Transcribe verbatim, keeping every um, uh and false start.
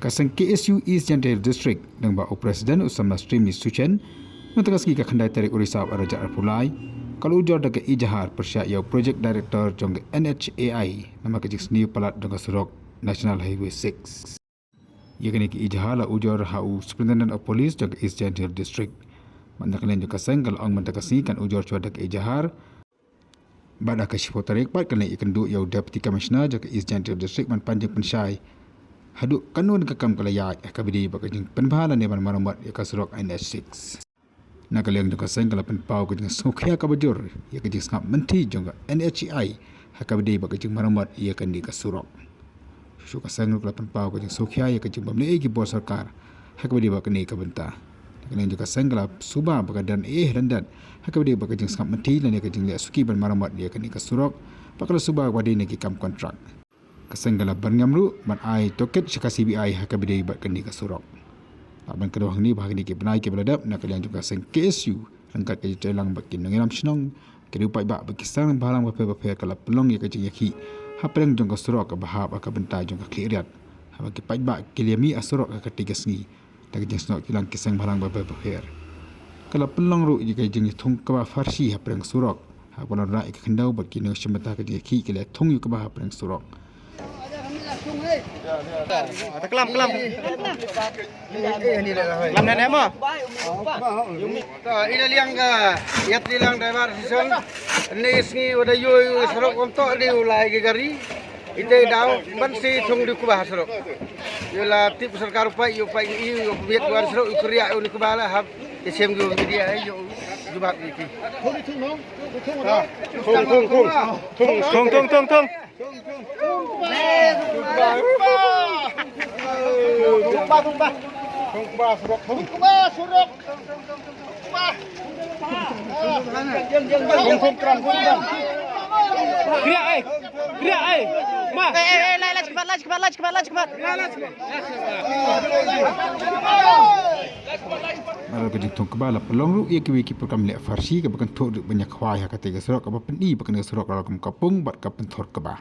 Ka seng K S U East Jaintia Hills District, lyngba u President u Samla Stream Suchen, mynta ka sngi ka khyndai tarik u Risaw ar hajar arphew lai, ka la ujor da ka ejahar pyrshah ïa u Project Director jong ka N H A I, namar ka jingsniew palat jong ka surok National Highway six. Ïa kane ka ejahar la ujor ha u Superintendent of Police jong ka East Jaintia Hills District. Bad na ka liang jong ka seng ka la ong mynta ka sngi kan ujor shuwa da ka ejahar. Bad ha ka shiphew tarik pat kan leit ïakynduh ïa u Deputy Commissioner jong ka East Jaintia Hills District ban pan jingpynshai haduh katno ka kam ka la ïaid ha kaba ïadei bad ka jingpynbha lane ban maramot ïa ka surok N H six. Na ka liang jong ka seng ka la pynpaw ka jingsngewkhia kaba jur ïa ka jingsngap mynthi jong ka N H A I ha kaba ïadei bad ka jingmaramot ïa kane ka surok. Shuh shuh ka seng ruh ka la pynpaw ka jingsngewkhia ïa ka jingbym leh ei ki bor sorkar ha kaba ïadei bad kane ka bynta. Na ka liang jong ka seng ka la suba ba ka don ei ei ha lyndet ha kaba ïadei bad ka jingsngap mynthi lane ka jingleh suki ban maramot ïa kane ka surok, bad ka la suba ba dei na ki kam kontrak. Ka seng ka la byrngem ruh ban ai tohkit sha ka C B I ha kaba ïadei bad kane ka surok. Bad ban kdew hangne ba ha kine ki bnai kiba la dep, na ka liang jong ka seng K S U ryngkat ka jingïatreilang bad ki nongïalam shnong, ki riew paidbah bad ki seng bhalang bapher bapher ka la pynlong ïa ka jingïakhih hapdeng jong ka surok kaba hap ha ka bynta jong ka khlieh riat, haba ki paidbah ki la ïamih ha surok ha katei ka sngi da ka jingsnoh kylliang ki seng bhalang bapher bapher. Ka la pynlong ruh ïa ka jingïathung kba pharshi hapdeng surok, ha kaba la wanrah ïa ka khyndew bad ki nongshim bynta ka jingïakhih ki la ïathung ïa u kba hapdeng surok. Klam ne ne mo. Ta ina liang ka, ïat liang da bar sison. Ni sngi wada yoi surok on to ni u lai ki gari. Ite daw ban si thung di kba surok. Ïa la tip sorkar u paid, ïa u paid i, ïa u pynbiet wan surok, ïa u kyrïa, ïa u ni kba la hap. Ïa shem ïa u media, ïa u jubab ïa ki. Thung, thung, thung. Thung, thung, thung, thung. Thung kba, thung kba. Thung kba surok, thung. Kriah ai. Kriah ai. Ma. Eh, eh, eh, lai, lai, cepat, lai, cepat, lai, cepat, lai, cepat. Baroh ka jingthung kba la pynlong ruh ïa kiwei ki program leh pharshi kaba kynthup ruh ban ïakhwai ha katei ka surok kaba pyni ba kane ka surok la kum ka pung bad ka pynthor kba.